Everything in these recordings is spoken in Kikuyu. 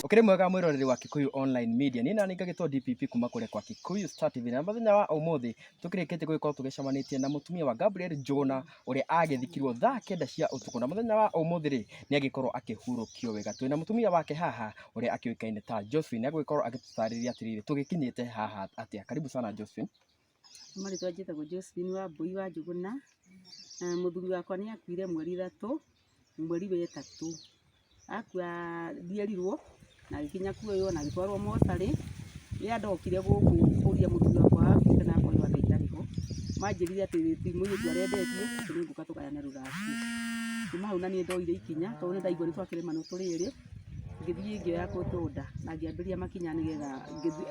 Ũkĩrĩ mwega mwĩroreri wa Kikuyu Online Media, niĩ nani ngagĩtwo DPP kuma kũrĩa kwa Kikuyu Star TV, na mũthenya wa ũmũthĩ tũkĩrĩkĩtie gũgĩkorwo tũgĩcemanĩtie na mũtumia wa Gabriel Njũgũna ũrĩa agĩthikirwo thaa kenda cia ũtukũ, na mũthenya wa ũmũthĩ rĩ nĩ agĩkorwo akĩhurũkio wega. Twĩna mũtumia wake haha ũrĩa akĩũĩkaine ta Josephine, agũgĩkorwo agĩtũtarĩria atĩrĩrĩ tũgĩkinyĩte haha atĩa. Karibu sana Josephine. Marĩtwa njĩtagwo Josephine Wambũi wa Njũgũna, na mũthuri wakwa nĩ akuire mweri 3, mweri wa 3. Akua ndierirwo, na agĩkinya kuoywo na agĩtwarwo mocarĩ. Rĩrĩa ndokire gũkũ kũria mũthuri wakwa akuĩte na akoywo atĩ ndarĩ ho, manjĩrire atĩ ti mũirĩtu arendetie, atĩ nĩ ngũka tũgayane rũracio. Kuma hau na niĩ ndoire ikinya, tondũ nĩ ndaigua nĩ twakĩrĩmanwo tũrĩ erĩ, ngĩthiĩ ngĩoya court order na ngĩambĩrĩria makinya nĩgetha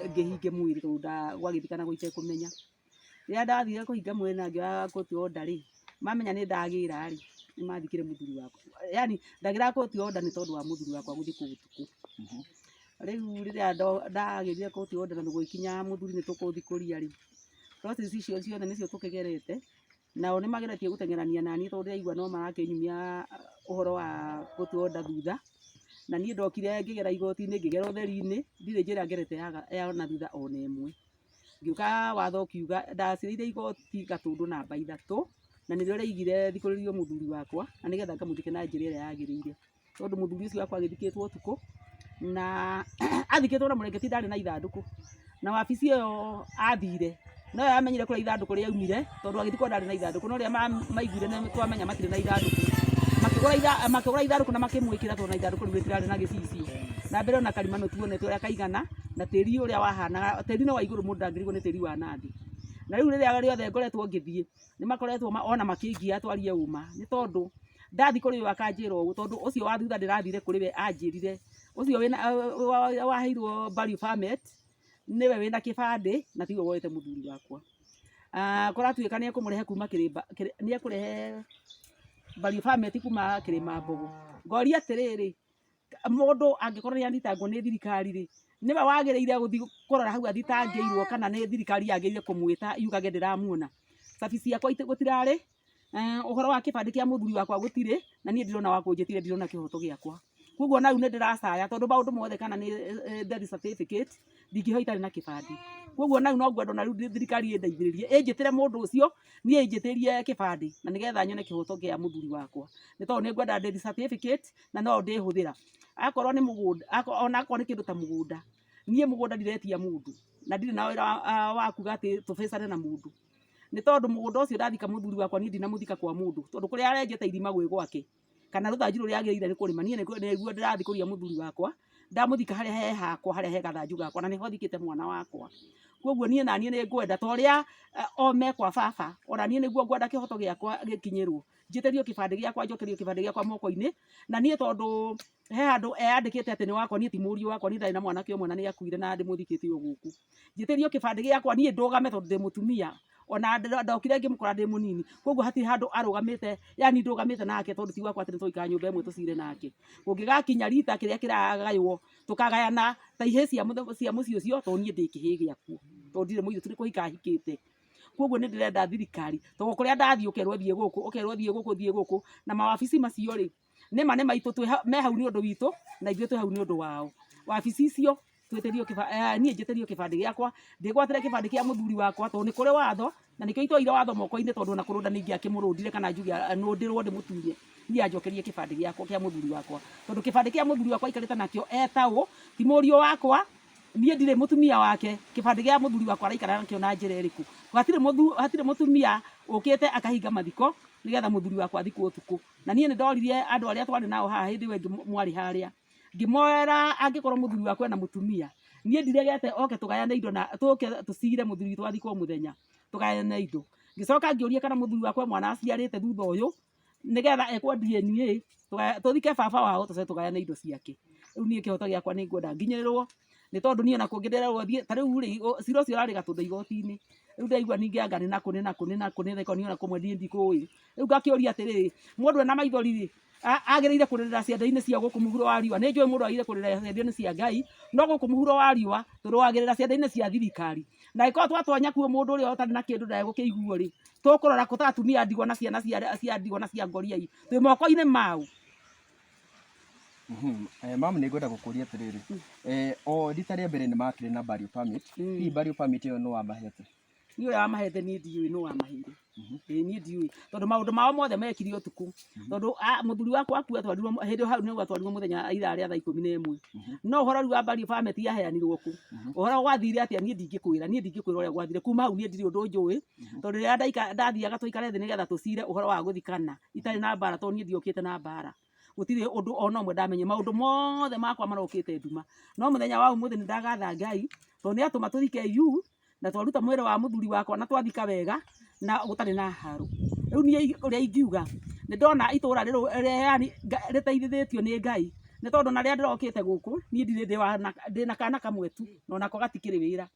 ngĩhinge mwĩrĩ tondũ gwagĩthikanagwo itekũmenya. Rĩrĩa ndathire kũhinga mwĩrĩ na ngĩoya court order rĩ, mamenya nĩ ndagĩra rĩ, nĩ mathikire mũthuri wakwa. Yaani ndagĩraga court order nĩ tondũ wa mũthuri wakwa gũthikwo ũtukũ. Rĩu rĩrĩa ndagĩrire court order na gũgĩkinya mũthuri nĩ tũkũthikũria rĩ, process icio ciothe nĩcio tũkĩgerete, nao nĩ mageretie gũteng'erania naniĩ tondũ ndĩraigua no marakĩnyumia ũhoro wa court order thutha. Na niĩ ndokire ngĩgera igoti-inĩ, ngĩgera ũtheri-inĩ, ndirĩ njĩra ngerete ya na thutha ona ĩmwe. Ngĩũka watho ũkiuga, ndacirĩire igoti Gatũndũ namba 3, na nĩrĩo rĩaigire thikũrĩrio mũthuri wakwa, na nĩgetha ngamũthike na njĩra ĩrĩa yagĩrĩire. Tondũ mũthuri ũcio wakwa agĩthikĩtwo ũtukũ, na athikĩtwo na mũrengeti ndarĩ na ithandũkũ. Na wabici ĩyo athire, noyo yamenyire kũrĩa ithandũkũ rĩaumire, tondũ agĩthikwo ndarĩ na ithandũkũ, no rĩrĩa maiguire nĩ twamenya matirĩ na ithandũkũ, makĩgũra ithandũkũ na makĩmwĩkĩra tondũ ona ithandũkũ rĩu rĩtirarĩ na gĩcicio. Na mbere ona karima nĩtuonete ũrĩa kaigana, na tĩri ũrĩa wahanaga, tĩri nĩ wa igũrũ mũndũ ndangĩrigwo nĩ tĩri wa na thĩ. Na rĩu rĩrĩa rĩothe ngoretwo ngĩthiĩ, nĩ makoretwo ona makĩngia twarie ũma, nĩ tondũ ndathiĩ kũrĩ ũyũ akanjĩra ũũ, tondũ ũcio wa thutha ndĩrathire kũrĩ we anjĩrire, ũcio wĩna waheirwo burial permit, nĩwe wĩna kĩbandĩ na tiwe woete mũthuri wakwa. Kũratuĩka nĩ ekũmũrehe kuma kĩrĩmba, nĩ ekũrehe burial permit kuma Kĩrĩma Mbogo. Ngoria atĩrĩrĩ, mũndũ angĩkorwo nĩ athitangwo nĩ thirikari rĩ, nĩwe wagĩrĩire gũthiĩ kũrora hau athitangĩirwo kana nĩ thirikari yagĩrĩire kũmwĩta yugage ndĩramuona. Cabi ciakwa gũtirarĩ, ũhoro wa kĩbandĩ kĩa mũthuri wakwa gũtirĩ, na niĩ ndirona wa kũnjĩtire ndirona kĩhoto gĩakwa. Koguo na rĩu nĩ ndĩracaya tondũ maũndũ mothe kana nĩ death certificate ndingĩheo itarĩ na kĩbandĩ. Koguo na rĩu no ngwenda ona rĩu thirikari ĩndeithĩrĩrie ĩnjĩtĩre mũndũ ũcio niĩ ĩnjĩtĩrie kĩbandĩ na nĩgetha nyone kĩhoto kĩa mũthuri wakwa. Nĩ tondũ nĩ ngwenda death certificate na no ndĩhũthĩra. Akorwo nĩ mũgũnda, ona akorwo nĩ kĩndũ ta mũgũnda, niĩ mũgũnda ndiretia mũndũ na ndirĩ na wĩra wa kuga atĩ tũbĩcane na mũndũ. Nĩ tondũ mũgũnda ũcio ndathika mũthuri wakwa niĩ ndinamũthika kwa mũndũ tondũ kũrĩa arenjete irima gwĩ gwake. Kana rũthanju rũrĩa agĩrĩire nĩ kũrĩma, niĩ nĩguo ndĩrathikũria mũthuri wakwa, ndamũthika harĩa he hakwa, harĩa he gathanju gakwa, na nĩho thikĩte mwana wakwa. Koguo niĩ naniĩ nĩ ngwenda ta ũrĩa o me kwa baba, ona niĩ nĩguo ngwenda kĩhoto gĩakwa gĩkinyĩrwo, njĩtĩrio kĩbandĩ gĩakwa, njokerio kĩbandĩ gĩakwa moko-inĩ, na niĩ tondũ he handũ eyandĩkĩte atĩ nĩ wakwa, niĩ ti mũriũ wakwa, niĩ ndarĩ na mwanake ũmwe na nĩ akuire na ndĩmũthikĩte o gũkũ. Njĩtĩrio kĩbandĩ gĩakwa niĩ ndũgame tondũ ndĩ mũtumia, ona ndokire ngĩmũkora ndĩ mũnini, koguo hatirĩ handũ arũgamĩte, yani ndũgamĩte nake tondũ ti gwakwa atĩ nĩ tũikara nyũmba ĩmwe tũcire nake. Kũngĩgakinya rita kĩrĩa kĩragaywo, tũkagayana ta ihĩĩ cia mũciĩ ũcio tondũ niĩ ndĩ kĩhĩĩ gĩakuo, tondũ ndirĩ mũirĩtu nĩ kũhika hikĩte. Koguo nĩ ndĩrenda thirikari, tondũ kũrĩa ndathiĩ ũkerwo thiĩ gũkũ, ũkerwo thiĩ gũkũ thiĩ gũkũ, na mawabici macio rĩ, nĩma nĩ maitũ me hau nĩ ũndũ witũ na ithuĩ twĩ hau nĩ ũndũ wao. Wabici icio twĩtĩrio niĩ njĩtĩrio kĩbandĩ gĩakwa, ndĩgwatĩre kĩbandĩ kĩa mũthuri wakwa tondũ nĩ kũrĩ watho na nĩkĩo itwaire watho moko-inĩ tondũ ona kũrũnda nĩ ingĩakĩmũrũndire kana njuge nũndĩrwo ndĩmũtunye, niĩ anjokerie kĩbandĩ gĩakwa kĩa mũthuri wakwa. Tondũ kĩbandĩ kĩa mũthuri wakwa aikarĩte nakĩo etagwo, ti mũriũ wakwa, niĩ ndirĩ mũtumia wake, kĩbandĩ gĩa mũthuri wakwa araikara nakĩo na njĩra ĩrĩkũ? Hatirĩ mũtumia ũkĩte akahinga mathiko nĩgetha mũthuri wakwa athikwo ũtukũ. Na niĩ nĩ ndoririe andũ arĩa twarĩ nao haha hĩndĩ ĩyo ĩngĩ mwarĩ harĩa, ngĩmera angĩkorwo mũthuri wakwa ena mũtumia, niĩ ndiregete oke tũgayane indo na tũke tũcire mũthuri witũ athikwo mũthenya, tũgayane indo. Ngĩcoka ngĩũria kana mũthuri wakwa he mwana aciarĩte thutha ũyũ, nĩgetha ekwo DNA, tũthike baba wao tũcoke tũgayane indo ciake. Rĩu niĩ kĩhoto gĩakwa nĩ ngwenda nginyĩrĩrwo, nĩ tondũ niĩ ona kũngĩ ndĩrerwo thiĩ, ta rĩu rĩ, cira ũcio ũrarĩ Gatũndũ igoti-inĩ, rĩu ndĩraigua ningĩ anga nĩ nakũ nĩ nakũ nĩ nakũ nĩ nakũ, niĩ ona kũmwe niĩ ndikũĩ. Rĩu ngakĩũria atĩrĩrĩ, mũndũ ena maithori rĩ, agĩrĩire kũrĩrĩra ciande-inĩ cia gũkũ mũhuro wa riũa? Nĩ njũĩ mũndũ agĩrĩire kũrĩrĩra ciande-inĩ cia Ngai, no gũkũ mũhuro wa riũa tũrũagĩrĩra ciande-inĩ cia thirikari. Na angĩkorwo twatonya kuo mũndũ ũrĩa ũtarĩ na kĩndũ ndegũkĩiguo rĩ, tũkũrora kũ ta atumia a ndigwa na ciana cia ndigwa na cia ngoriai? Twĩ moko-inĩ maũ? Mam, nĩ ngwenda gũkũria atĩrĩrĩ, o rita rĩa mbere nĩ makĩrĩ na burial permit. Hihi burial permit ĩyo nĩ wamahete? Niĩ ũrĩa wamahete niĩ ndiũĩ nũ wamaheire. Ĩĩ niĩ ndiũĩ tondũ maũndũ mao mothe mekire ũtukũ. Tondũ mũthuri wakwa akua atwarirwo hĩndĩ ĩyo hau nĩguo atwarirwo mũthenya ithaa rĩa thaa 11. No ũhoro rĩu wa burial permit yaheanirwo kũ? Ũhoro gwathire atĩa niĩ ndingĩkwĩra, niĩ ndingĩkwĩra ũrĩa gwathire. Kuma hau niĩ ndirĩ ũndũ njũĩ tondũ rĩrĩa ndathiaga tũikare thĩ nĩgetha tũcire ũhoro wa gũthikana itarĩ na mbara tondũ niĩ ndiokĩte na mbara. Gũtirĩ ũndũ ona ũmwe ndamenyire, maũndũ mothe makwa marokĩte nduma. No mũthenya wa ũmũthĩ nĩ ndagatha Ngai tondũ nĩ atũma tũthike you na twaruta mwĩrĩ wa mũthuri wakwa na twathika wega na gũtarĩ na haro. Rĩu niĩ ũrĩa ingiuga nĩ ndona itũra rĩrĩ yani rĩteithĩtio nĩ Ngai nĩ tondũ na rĩrĩa ndĩrokĩte gũkũ niĩ ndirĩ ndĩna kana kamwe tu na onako gatikĩrĩ wĩra.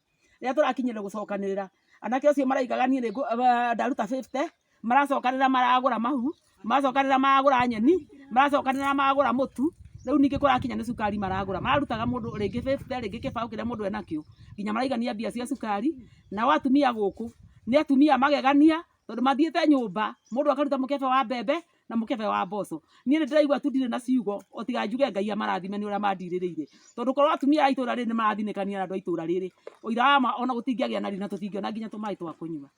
Rĩrĩa tũrakinyire gũcokanĩrĩra anake acio maraigaga niĩ ndaruta 50 maracokanĩrĩra maragũra mahu, maracokanĩrĩra maragũra nyeni, maracokanĩrĩra maragũra mũtu, rĩu ningĩ kũrakinya nĩ cukari maragũra. Mararutaga mũndũ rĩngĩ 50 rĩngĩ kĩbaũ kĩrĩa mũndũ enakĩo, nginya maraigania mbia cia cukari. Nao atumia gũkũ nĩ atumia magegania tondũ mathiĩte nyũmba mũndũ akaruta mũkebe wa mbembe na mũkebe wa mboco. Niĩ nĩ ndĩraigua tu ndirĩ na ciugo o tiga njuge Ngai amarathime nĩ ũrĩa mandirĩrĩire. Tondũ korwo atumia a itũra rĩrĩ nĩ marathinĩkania na andũ a itũra rĩrĩ, ũira wa ma ona gũtingĩagĩa na riri na tũtingĩona nginya tũmaĩ twa kũnyua.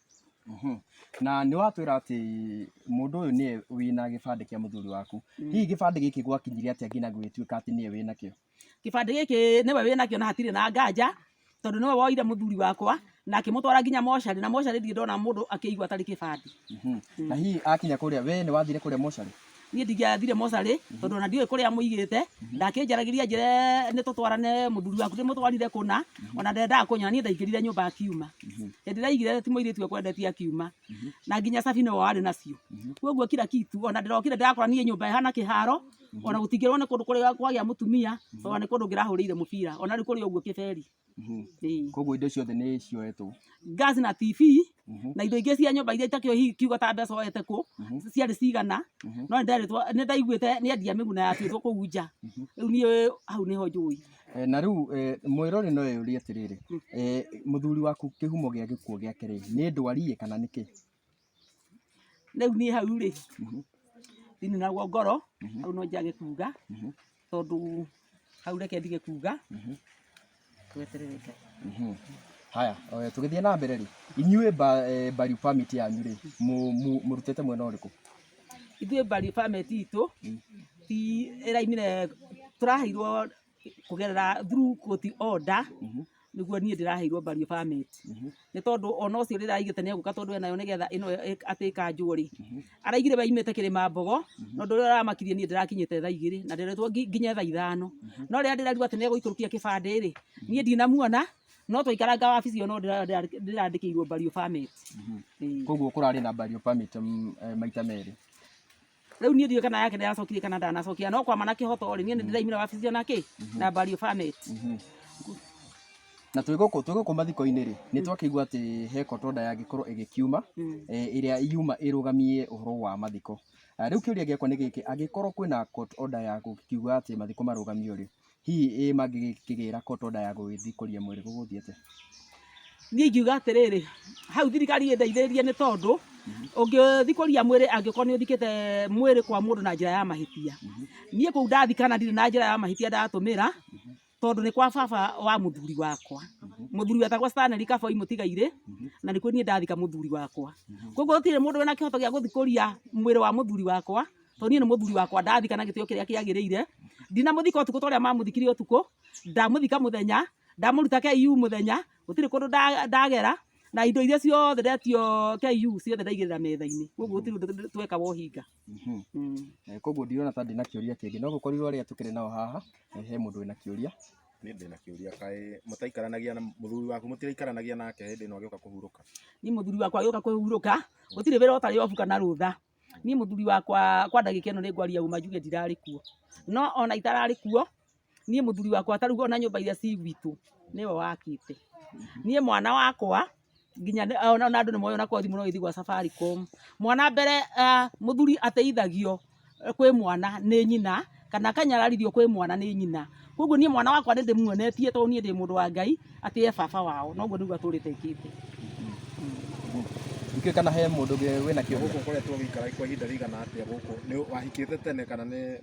Na nĩ watwĩra atĩ mũndũ ũyũ nĩwe wĩna gĩbandĩ kĩa mũthuri waku. Hihi gĩbandĩ gĩkĩ gwakinyire atĩa nginya gũgĩtuĩka atĩ nĩwe wĩnakĩo? Kĩbandĩ gĩkĩ nĩwe wĩnakĩo na hatirĩ na nganja, tondũ nĩwe woire mũthuri wakwa na akĩmũtwara nginya mocarĩ, na mocarĩ ndirĩ ndona mũndũ akĩigua atarĩ kĩbandĩ. Na hihi akinya kũrĩa, we nĩ wathire kũrĩa mocarĩ? Niĩ ndingĩathire mocarĩ tondũ ona ndiũĩ kũrĩa amũigĩte. Ndakĩnjaragĩria anjĩre nĩ tũtwarane mũthuri waku ndĩmũtwarire kũna, ona ndendaga kũnyona. Niĩ ndaingĩrire nyũmba akiuma. Hĩndĩ ĩrĩa aigire ti mũirĩtu ekwendetie akiuma. Na nginya cabi nĩwe warĩ nacio. Koguo kila kitu ona ndĩrokire ndĩrakora niĩ nyũmba ĩhana kĩharo, ona gũtingĩrwo nĩ kũndũ kũrĩa kwagĩa mũtumia, tondũ nĩ kũndũ ngĩrahũrĩire mũbira. Ona rĩu kũrĩ ũguo kĩberi. Ĩĩ. Koguo indo ciothe nĩ cioetwo? Gas na TV na indo ingĩ cia nyũmba iria itakĩũĩ hihi kiugo ta mbeca oete kũ, ciarĩ cigana, no nĩ ndaiguĩte nĩ endia mĩguna yatuĩtwo kũu nja. Rĩu niĩ hau nĩho njũĩ. Na rĩu mwĩrori no eyũrie atĩrĩrĩ, mũthuri waku kĩhumo gĩa gĩkuũ gĩake rĩ, nĩ ndwari ĩ kana nĩ kĩ? Rĩu niĩ hau rĩ, ndininagwo ngoro, hau no njage kuga, tondũ hau reke ndige kuga, tweterere Ngai. Haya, tũgĩthiĩ na mbere rĩ, inyuĩ burial permit yanyu rĩ, mũrutĩte mwena ũrĩkũ? Ithuĩ burial permit itũ, ti ĩraimire, tũraheirwo kũgerera through court order, nĩguo niĩ ndĩraheirwo burial permit. Nĩ tondũ ona ũcio rĩrĩa aigĩte nĩ egũka tondũ enayo nĩgetha ĩno atĩ ĩkanjwo rĩ, araigire we aimĩte kĩrĩma mbogo, na ũndũ ũrĩa ũramakirie niĩ ndĩrakinyĩte thaa 2 na ndĩretwo nginye thaa 5. No rĩrĩa ndĩrerirwo atĩ nĩ egũikũrũkia kĩbandĩ rĩ, niĩ ndinamuona, no twaikaranga wabici ĩyo no ndĩrandĩkĩirwo burial permit. Ĩĩ. Koguo kũrarĩ na burial permit maita merĩ. Rĩu niĩ ndiũĩ kana yake nĩyacokirie kana ndanacokia, no kwama na kĩhoto rĩ, niĩ nĩndĩraimire wabici ĩyo na kĩ? Na burial permit. Na twĩ gũkũ mathiko-inĩ rĩ, nĩ twakĩigua atĩ he court order yangĩkorwo ĩgĩkiuma, ĩrĩa yuma ĩrũgamie ũhoro wa mathiko. Rĩu kĩũria gĩakwa nĩ gĩkĩ, angĩkorwo kwĩna court order ya gũkiuga atĩ mathiko marũgamio rĩ, hihi ĩ mangĩkĩgĩra court order ya gũgĩthikũria mwĩrĩ gũgũthiĩ atĩa? Niĩ ingiuga atĩrĩrĩ, hau thirikari ĩndeithĩrĩrie nĩ tondũ ũngĩthikũria mwĩrĩ angĩkorwo nĩ ũthikĩte mwĩrĩ kwa mũndũ na njĩra ya mahĩtia. Niĩ kũu ndathikana ndirĩ na njĩra ya mahĩtia ndatũmĩra, tondũ nĩ kwa baba wa mũthuri wakwa. Mũthuri wetagwo Stanley Kaboi Mũtigairĩ, na nĩkuo niĩ ndathika mũthuri wakwa. Koguo gũtirĩ mũndũ wĩna kĩhoto gĩa gũthikũria mwĩrĩ wa mũthuri wakwa, tondũ niĩ nĩ mũthuri wakwa ndathika na gĩtĩo kĩrĩa kĩagĩrĩire. Ndinamũthika ũtukũ ta ũrĩa mamũthikire ũtukũ, ndamũthika mũthenya, ndamũruta KU mũthenya, gũtirĩ kũndũ ndagera, na indo iria ciothe ndetio KU ciothe ndaigĩrĩra metha-inĩ. Koguo gũtirĩ ũndũ tweka wa ũhinga. Koguo ndirona ta ndĩna kĩũria kĩngĩ, no gũkorirwo arĩa tũkĩrĩ nao haha, he mũndũ wĩna kĩũria. Niĩ ndĩna kĩũria, kaĩ mũtaikaranagia na mũthuri waku, mũtiraikaranagia nake hĩndĩ ĩno agĩũka kũhurũka? Niĩ mũthuri wakwa agĩũka kũhurũka, gũtirĩ wĩra ũtarĩ obu kana rũtha. Niĩ mũthuri wakwa kwa ndagĩka ĩno nĩ ngwaria ũma njuge ndirarĩ kuo. No ona itararĩ kuo, niĩ mũthuri wakwa ta rĩu ona nyũmba iria ci gwitũ nĩwe wakĩte. Niĩ mwana wakwa nginya ona andũ nĩ moĩ ona kwa thimũ no ĩthiĩ gwa Safaricom. Mwana mbere mũthuri ateithagio kwĩ mwana nĩ nyina kana akanyararithio kwĩ mwana nĩ nyina. Koguo niĩ mwana wakwa nĩ ndĩmuonetie tondũ niĩ ndĩ mũndũ wa Ngai atĩ e baba wao. Noguo nĩguo atũrĩte ekĩte. Ndikĩũĩ kana he mũndũ ũngĩ wĩna kĩũria. Gũkũ ũkoretwo ũgĩikara kwa ihinda rĩigana atĩa gũkũ? Nĩ wahikĩte tene kana nĩ?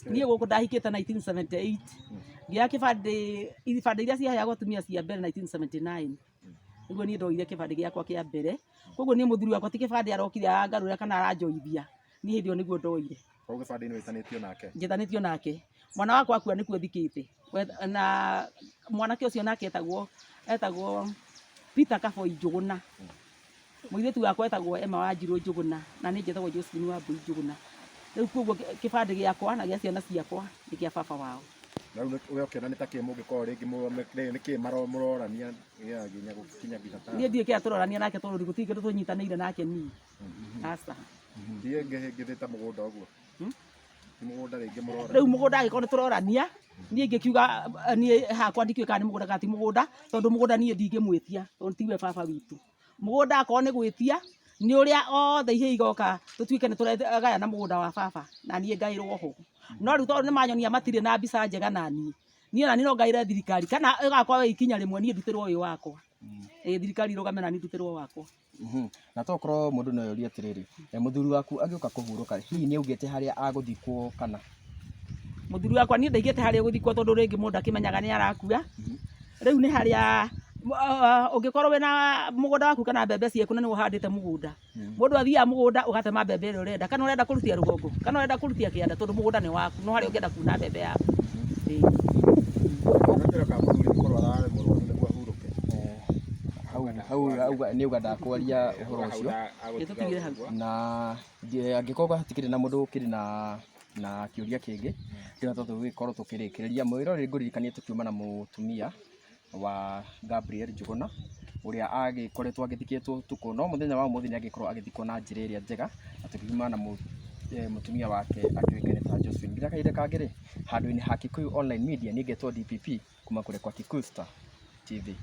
Niĩ gũkũ ndahikĩte 1978, ngĩoya kĩbandĩ, ibandĩ iria ciaheagwo atumia cia mbere 1979, nĩguo niĩ ndoire kĩbandĩ gĩakwa kĩa mbere. Koguo niĩ mũthuri wakwa ti kĩbandĩ arokire arangarũra kana aranjoithia, niĩ hĩndĩ ĩyo nĩguo ndoire. Koguo gĩbandĩ-inĩ wĩtanĩtio nake? Njĩtanĩtio nake. Mwana wakwa akua nĩkuo thikĩte. Na mwanake ũcio nake etagwo Peter Kaboi Njũgũna. Mũirĩtu wakwa etagwo Emma Wanjirũ Njũgũna, na niĩ njĩtagwo Josephine Wambui Njũgũna. Rĩu koguo kĩbandĩ gĩakwa na gĩa ciana ciakwa nĩ kĩa baba wao. Na rĩu we ũkĩona nĩ ta kĩ mũngĩkorwo rĩngĩ nĩ kĩ mũrorania nĩgetha nginya gũkinya nginya ta Niĩ ndiũĩ kĩrĩa tũrorania nake, tondũ gũtirĩ kĩndũ tũnyitanĩire nake niĩ. Aca. Ti ĩngĩ ta mũgũnda ũguo? Ti mũgũnda rĩngĩ mũrorania? Rĩu mũgũnda angĩkorwo nĩ tũrorania, niĩ ingĩkiuga niĩ hakwa ndikĩũĩ kana nĩ mũgũnda kana ti mũgũnda, tondũ mũgũnda niĩ ndingĩmwĩtia tondũ tiwe baba witũ. Mũgũnda akorwo nĩ gwĩtia, nĩ ũrĩa othe ihĩĩ igoka tũtuĩke nĩ tũragayana mũgũnda wa baba, na niĩ ngaĩrwo ho. No rĩu tondũ nĩ manyonia matirĩ na mbica njega na niĩ, niĩ ona niĩ no ngaĩre thirikari, kana ĩgakorwo ĩ ikinya rĩmwe niĩ ndutĩrwo wĩ wakwa. Ĩ thirikari ĩrũgame na niĩ ndutĩrwo wakwa. Na tokorwo mũndũ no orie atĩrĩrĩ, mũthuri waku agĩũka kũhurũka, hihi nĩ augĩte harĩa agũthikwo kana? Mũthuri wakwa niĩ ndaigĩte harĩa egũthikwo, tondũ rĩngĩ mũndũ akĩmenyaga nĩ arakua. Rĩu nĩ harĩa ũngĩkorwo wĩna mũgũnda waku kana mbembe ciaku na nĩwe ũhandĩte mũgũnda, mũndũ athiaga mũgũnda ũgatema mbembe ĩrĩa ũrenda, kana ũrenda kũrutia rũgongo, kana ũrenda kũrutia kĩanda, tondũ mũgũnda nĩ waku, no harĩa ũngĩenda kuna mbembe yaku. Ĩĩ. Gũkĩra ka mũthuri nĩ kũrwara arĩ mũrwaru nĩguo ahurũke. Hau hau auga nĩ auga ndakwaria ũhoro ũcio. Tũtigire hau. Na angĩkorwo hatikĩrĩ na mũndũ ũkĩrĩ na kĩũria kĩngĩ, ndĩrona to tũgĩkorwo tũkĩrĩkĩrĩria. Mwĩroreri, ngũririkanie tũkiuma na mũtumia wa Gabriel Njũgũna, ũrĩa agĩkoretwo agĩthikĩtwo ũtukũ, no mũthenya wa ũmũthĩ nĩ agĩkorwo agĩthikwo na njĩra ĩrĩa njega, na tũkiuma na mũtumia wake akĩũĩkaine ta Josephine. Nginya kahinda kangĩ rĩ, handũ-inĩ ha Kikuyu Online Media, niĩ ngetwo DPP kuma kũrĩa kwa Kikuyu Star TV.